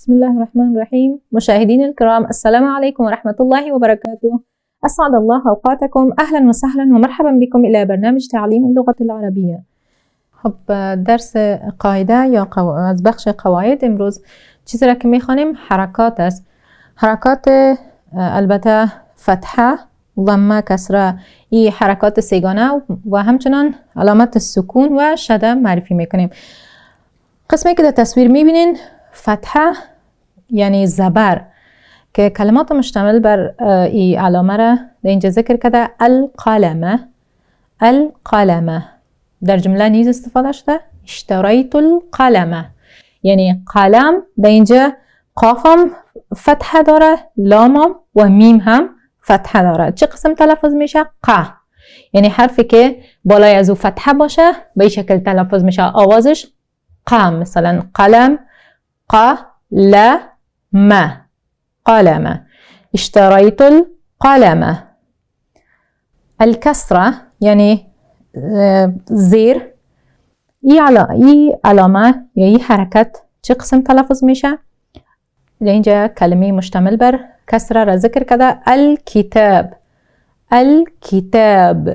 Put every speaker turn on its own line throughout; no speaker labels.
بسم الله الرحمن الرحیم. مشاهدين الكرام، السلام عليكم ورحمة الله وبركاته. أسعد الله أوقاتكم، أهلا وسهلا ومرحبا بكم إلى برنامج تعليم اللغة العربية. خب، درس قاعده یا از بخش قواعد امروز چیزی را که میخوانیم حرکات است. حرکات، البته فتحه، ضمه، کسره، این حرکات سه‌گانه و همچنان علامت سکون و شده معرفی میکنیم. قسمی که در تصویر میبینین، فتحه یعنی زبر که کلمات مشتمل بر این علامه را در اینجا ذکر کرده: القلم، القلم. در جمله نیز استفاده شده: اشتریت القلم. یعنی قلم در اینجا قافم فتحه داره، لامم و میم هم فتحه داره. چه قسم تلفظ میشه؟ ق. یعنی حرفی که بالای از او فتحه باشه به این شکل تلفظ میشه، آوازش ق. مثلا قلم، ق ل م، قلم، اشتريت القلم. الكسرة یعنی زیر. ای علامه یا ای حرکت چه قسم تلفظ میشه؟ اینجا کلمه مشتمل بر کسره را ذکر کرده: الکتاب، الکتاب.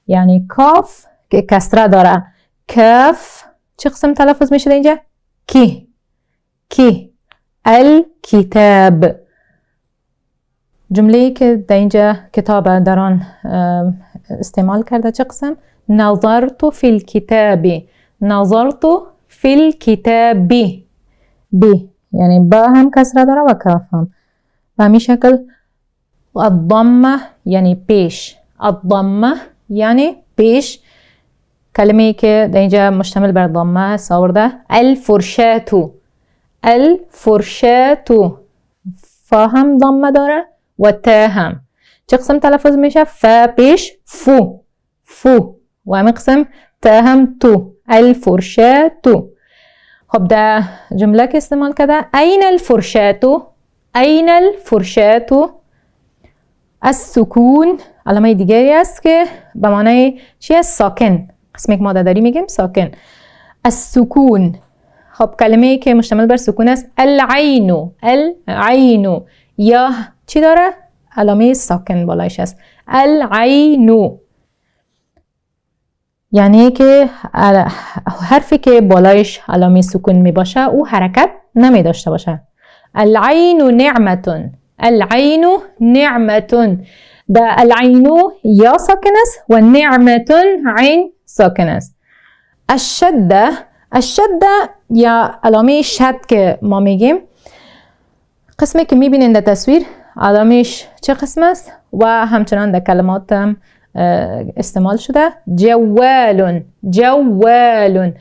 یعنی کاف که کسره داره، کاف چه قسم تلفظ میشه اینجا؟ کی، کی، الکتاب. جمله که در اینجا کتاب در آن استعمال کرده چه قسم؟ نظرت فی الكتاب، نظرت فی الكتاب. بی یعنی با هم کسره داره و کاف هم. به همین شکل الضمه یعنی پیش، الضمه یعنی پیش. کلمه که در اینجا مشتمل بر ضمه است آورده: الفرشاة، الفرشاة. فا هم ضمه داره و تا هم. چه قسم تلفظ میشه؟ فا پیش فو، فو. و همین قسم تا هم تو، الفرشاة. خب، در جمله که استعمال کرده: أين الفرشاة؟ أين الفرشاة؟ السکون علامه دیگری است که به معنای چی است؟ ساکن. قسمی که ما داری میگیم ساکن، السکون. خب، کلمه که مشتمل بر سکون است: العین، العین. یا چی داره؟ علامه ساکن بالایش است. العین یعنی که حرفی که بالایش علامه سکون می باشه او حرکت نمی داشته باشه. العین نعمة، العین نعمة. ده العین یا ساکن است و نعمة عین ساکن است. الشده، الشده یا علامه شد که ما میگیم، قسمی که میبینین در تصویر علامهش چه قسم است و همچنان در کلمات هم استعمال شده: جوال، جوال.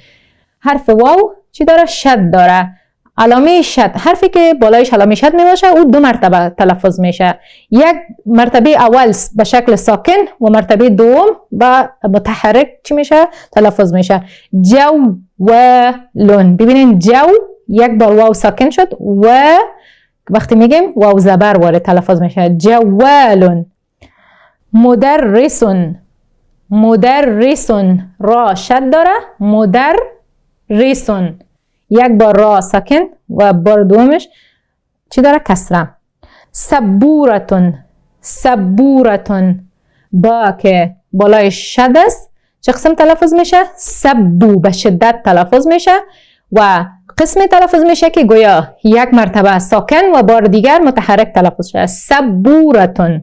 حرف واو چی داره؟ شد داره، علامه شد. حرفی که بالایش علامه شد می باشه او دو مرتبه تلفظ میشه: یک مرتبه اول به شکل ساکن و مرتبه دوم به متحرک چی میشه؟ تلفظ میشه. جو و لون. ببینین، جو یک بار واو ساکن شد و وقتی میگیم واو زبر وارد تلفظ میشه: جوال. مدرس، مدرس. را شد داره. مدرس، یک بار را ساکن و بار دومش چی داره؟ کسره. سبورة، سبورة. با که بالای شد است چه قسم تلفظ میشه؟ سبو، به شدت تلفظ میشه و قسم تلفظ میشه که گویا یک مرتبه ساکن و بار دیگر متحرک تلفظ شده: سبورة.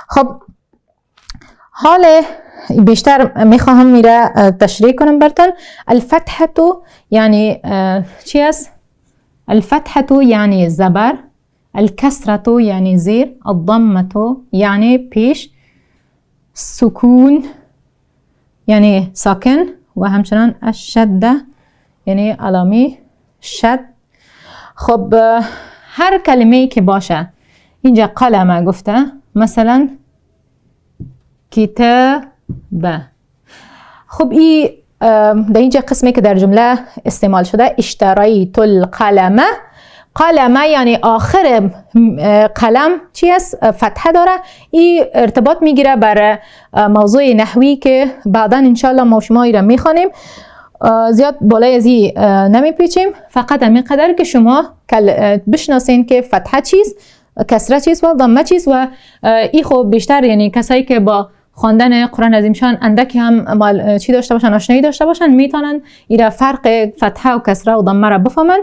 خب، حال بیشتر میخواهم میره تشریح کنم برتون. الفتحة یعنی چی است؟ الفتحة یعنی زبر، الكسرة یعنی زیر، الضمة یعنی پیش، سکون یعنی ساکن و همچنان الشده یعنی علامه شد. خب، هر کلمه که باشه، اینجا قلمه گفته، مثلا کتاب. خب، ای در اینجا قسمی که در جمله استعمال شده: اشتریت القلم. قلم یعنی آخر قلم چی است؟ فتحه داره. این ارتباط میگیره بر موضوع نحوی که بعدا انشالله ما شما را میخوانیم. زیاد بالای از این نمیپیچیم، فقط همین قدر که شما بشناسین که فتحه چیست، کسره چیست و ضمه چیست. و ای خب بیشتر یعنی کسایی که با خواندن قرآن عظیم شان اندکی هم چی داشته باشن، آشنایی داشته باشن، میتونن ایرا فرق فتحه و کسره و ضمه را بفهمن.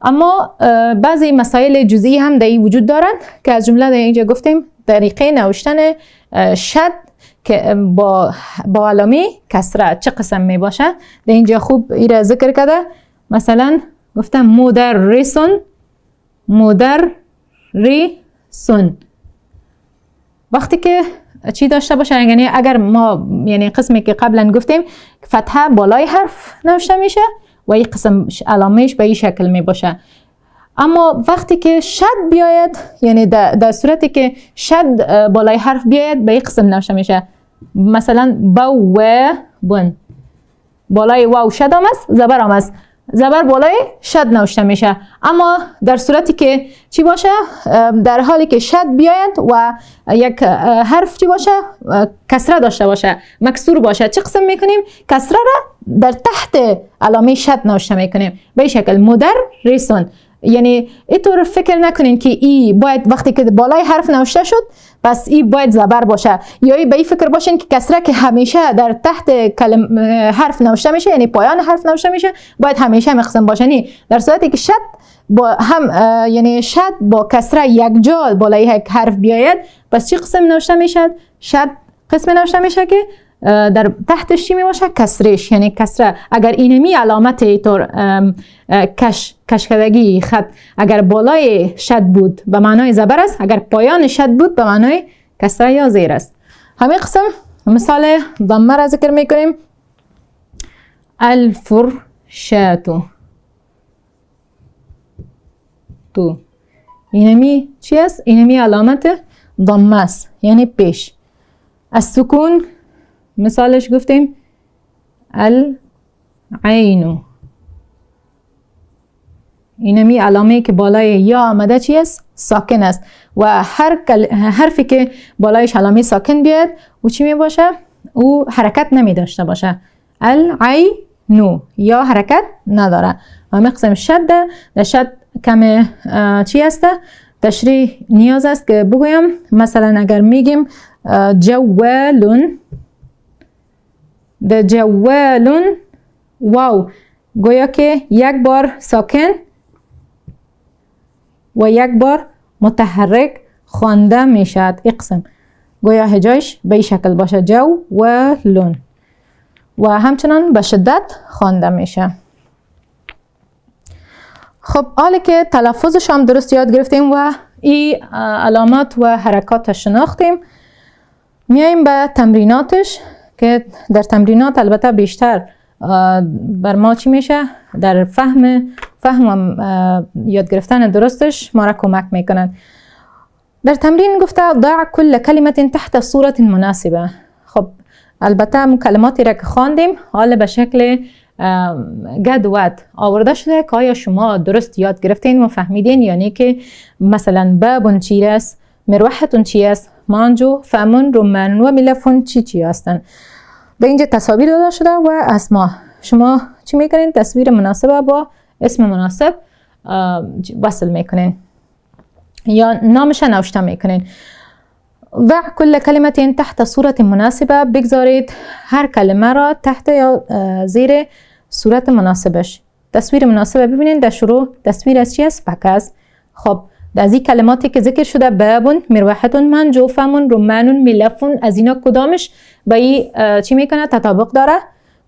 اما بعضی مسائل جزئی هم در این وجود دارن که از جمله در اینجا گفتیم طریقه نوشتن شد که با علامه کسره چه قسم می باشه. در اینجا خوب ایرا ذکر کرده. مثلا گفتم مدرسون، مدرسون، وقتی که چی داشته باشه، یعنی اگر ما یعنی قسمی که قبلا گفتیم فتحه بالای حرف نوشته میشه و این قسم علامهش به این شکل می باشه. اما وقتی که شد بیاید، یعنی در صورتی که شد بالای حرف بیاید به این قسم نوشته میشه. مثلا با و بن، بالای واو شد هم است، زبر هم است، زبر بالای شد نوشته میشه. اما در صورتی که چی باشه، در حالی که شد بیاید و یک حرف چی باشه، کسره داشته باشه، مکسور باشه، چه قسم میکنیم؟ کسره را در تحت علامه شد نوشته میکنیم به این شکل مدرسون. یعنی اینطور فکر نکنین که ای باید وقتی که بالای حرف نوشته شد پس ای باید زبر باشه، یا ای به این فکر باشین که کسره که همیشه در تحت حرف نوشته میشه، یعنی پایان حرف نوشته میشه، باید همیشه مقسم باشه. یعنی در صورتی که شد با هم یعنی شد با کسره یک جا بالای یک حرف بیاید، پس چی قسم نوشته میشه؟ شد قسم نوشته میشه که در تحتش چی می باشه؟ کسرش، یعنی کسره. اگر اینمی علامت اینطور کشکدگی خط اگر بالای شد بود به معنای زبر است، اگر پایان شد بود به معنای کسره یا زیر است. همین قسم مثال ضمه را ذکر میکنیم. الفرشات، تو اینمی چی است؟ اینمی علامت ضمه است، یعنی پیش. السکون مثالش گفتیم العین، اینمی علامه که بالای یا آمده چی است؟ ساکن است و هر حرفی که بالایش علامه ساکن بیاد او چی می باشه؟ او حرکت نمی داشته باشه. العین یا حرکت نداره. و قسم شد، در شد کم چی است؟ تشریح نیاز است که بگویم. مثلا اگر میگیم جوالون، د جوالون واو گویا که یک بار ساکن و یک بار متحرک خوانده می شد. اقسم گویا هجایش به این شکل باشه، جو و لون، و همچنان به شدت خوانده میشه. خب حالا که تلفظش هم درست یاد گرفتیم و این علامات و حرکات شناختیم، میایم به تمریناتش که در تمرینات البته بیشتر بر ما چی میشه؟ در فهم و یاد گرفتن درستش ما را کمک میکنند. در تمرین گفته ضع کل کلمه تحت صورت مناسبه. خب البته کلماتی را که خواندیم حالا به شکل جدول آورده شده که آیا شما درست یاد گرفتین و فهمیدین، یعنی که مثلا باب چی است، مروحتون چی است، مانجو، فمون، رمان و ملفون چی چی هستن. به اینجا تصاویر داده شده و اسما. شما چی میکنین؟ تصویر مناسبه با اسم مناسب وصل میکنین یا نامش نوشته میکنین. ضع کل کلمه تحت صورت مناسبه، بگذارید هر کلمه را تحت یا زیر صورت مناسبش، تصویر مناسبه. ببینین در شروع تصویر از چی است؟ پک است. خب از این کلماتی که ذکر شده بابون، مروحتون، منجو، فمون، رمانون، ملفون، از اینا کدامش با این چی میکنه؟ تطابق داره؟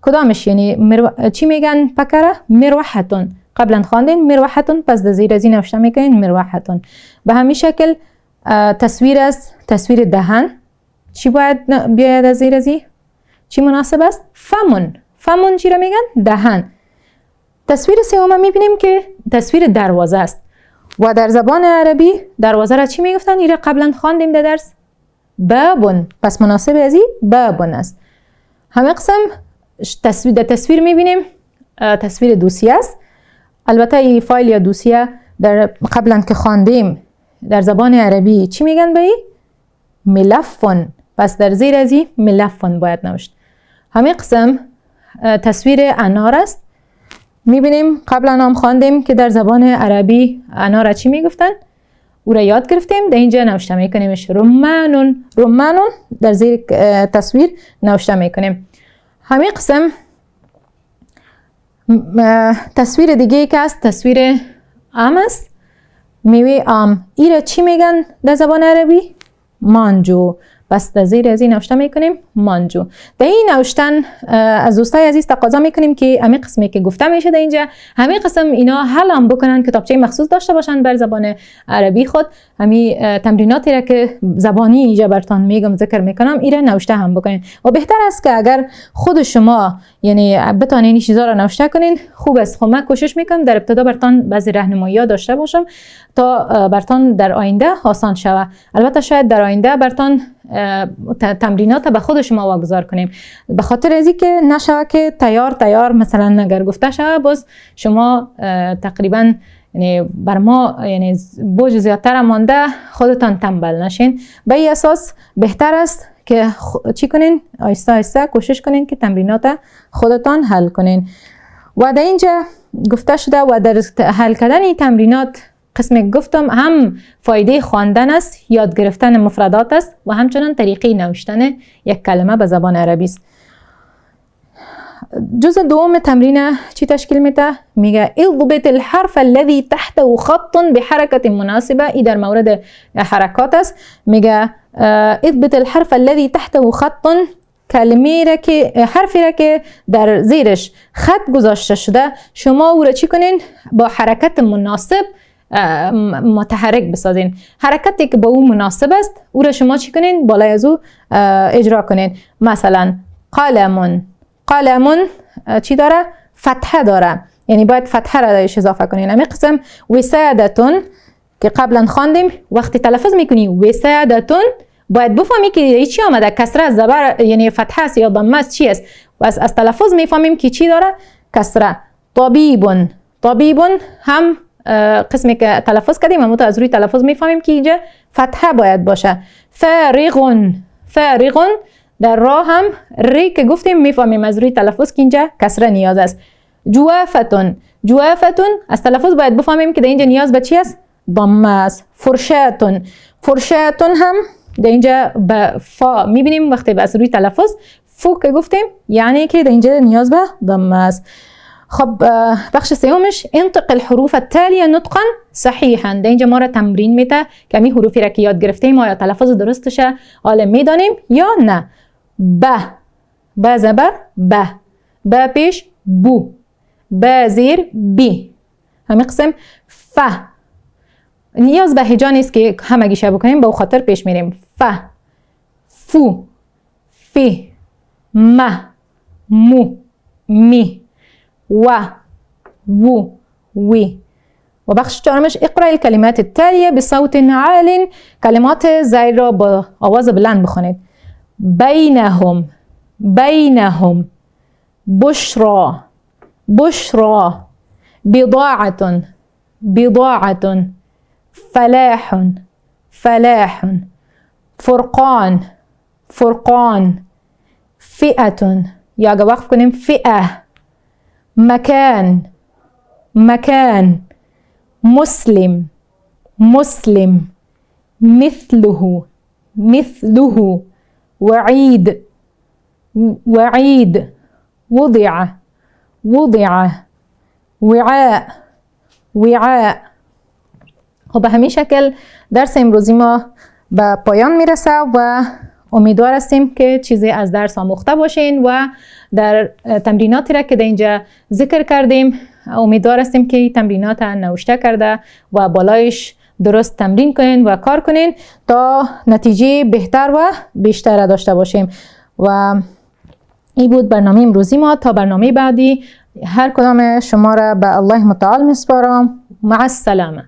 کدامش؟ یعنی چی میگن پکره؟ مروحتون. قبلا خواندین مروحتون، پس در زیر از این نوشته میکنین مروحتون. به همین شکل تصویر از تصویر دهن چی باید بیاید از زیر از این؟ چی مناسب است؟ فمون. فمون چی را میگن؟ دهن. تصویر سوم میبینیم که تصویر دروازه است و در زبان عربی دروازه را چی میگفتن؟ ایره قبلا خواندیم در درس، بابون. پس مناسب از این بابون است. همه قسم تصویر در تصویر میبینیم تصویر دوسیه است. البته این فایل یا دوسیه در قبلا که خواندیم در زبان عربی چی میگن به این؟ ملفون. پس در زیر از این ملفون باید نوشت. همه قسم تصویر انار است. میبینیم قبلا هم خواندیم که در زبان عربی انار چی میگفتن، او را یاد گرفتیم. در اینجا نوشته میکنیمش رمانون، رمانون در زیر تصویر نوشته میکنیم. همین قسم تصویر دیگه که است تصویر آم است، میوه آم. ای را چی میگن در زبان عربی؟ مانجو. پس در زیر از این نوشته میکنیم مانجو. در این نوشتن از دوستای عزیز تقاضا میکنیم که همین قسمی که گفته میشه در اینجا همین قسم اینا حل هم بکنن، کتابچه مخصوص داشته باشن بر زبان عربی خود. همین تمریناتی را که زبانی اینجا برتان میگم ذکر میکنم ایره نوشته هم بکنین و بهتر است که اگر خود شما یعنی بتانین این چیزا را نوشته کنین خوب است. خب من کوشش میکنم در ابتدا برتان بعضی راهنمایی داشته باشم تا برتان در آینده آسان شود. البته شاید در آینده برتان تمرینات به خود شما واگذار کنیم، به خاطر از اینکه نشوه که تیار مثلا اگر گفته شوه باز شما تقریبا یعنی بر ما یعنی بوج زیادتر مانده، خودتان تنبل نشین. به این اساس بهتر است که چی کنین؟ آیسته آیسته کوشش کنین که تمرینات خودتان حل کنین. و در اینجا گفته شده و در حل کردن این تمرینات قسم گفتم هم فایده خواندن است، یاد گرفتن مفردات است و همچنان طریقه نوشتن یک کلمه به زبان عربی است. جزء دوم تمرین چی تشکیل میده؟ میگه اضبط الحرف الذي تحته خط بحركة مناسبة. ای در مورد حرکات است. میگه اضبط الحرف الذي تحته خط، کلمه را که حرفی را که در زیرش خط گذاشته شده شما او را چی کنین؟ با حرکت مناسب متحرک بسازین. حرکتی که با او مناسب است او را شما چی کنین؟ بالای از او اجرا کنین. مثلا قلمون، قلمون چی داره؟ فتحه داره، یعنی باید فتحه را درش اضافه کنین. همین قسم وسادتون که قبلا خواندیم وقتی تلفظ میکنی وسادتون باید بفهمی که چی آمده، کسره زبر یعنی فتحه است یا ضمه است چی است. بس از تلفظ میفهمیم که چی داره؟ کسره. طبیبون، طبیبون هم قسمی که تلفظ کردیم اما از روی تلفظ میفهمیم که اینجا فتحه باید باشه. فارغون، فارغون در راه هم ری که گفتیم میفهمیم از روی تلفظ که اینجا کسره نیاز است. جوافتون، جوافتون از تلفظ باید بفهمیم که در اینجا نیاز به چی است؟ ضمه است. فرشاتون، فرشاتون هم در اینجا به فا میبینیم وقتی از روی تلفظ فو که گفتیم یعنی که در اینجا نیاز به ضمه است. خب بخش سومش انطق الحروف التالية نطقا صحیحا. در اینجا ما را تمرین میده که می حروفی را که یاد گرفتیم آیا تلفظ درستش حالا میدانیم یا نه. ب، ب زبر ب، ب پیش بو، ب زیر بی. همین قسم ف، نیاز به هجا نیست که همگیشه بکنیم، به خاطر پیش میریم. ف، فو، فی، م، مو، می، و، و، وی. و بخش چهارمش اقرأ الكلمات التالية بصوت عال. کلمات زیر را با آواز بلند بخونید. بینهم، بینهم، بشرا، بشرا، بضاعة، بضاعة، فلاح، فلاح، فرقان، فرقان، فئة یا اگه وقف کنیم فئه، مکان، مکان، مسلم، مسلم، مثله، مثله، وعید، وعید، وضع، وضع، وعاء، وعاء. خب به همین شکل درس امروزی ما به پایان میرسه و امیدوار هستیم که چیزی از درس آموخته باشین و در تمریناتی را که در اینجا ذکر کردیم امیدوار هستیم که تمرینات نوشته کرده و بالایش درست تمرین کنین و کار کنین تا نتیجه بهتر و بیشتر داشته باشیم. و این بود برنامه امروزی ما. تا برنامه بعدی هر کدام شما را به الله متعال میسپارم. مع السلامه.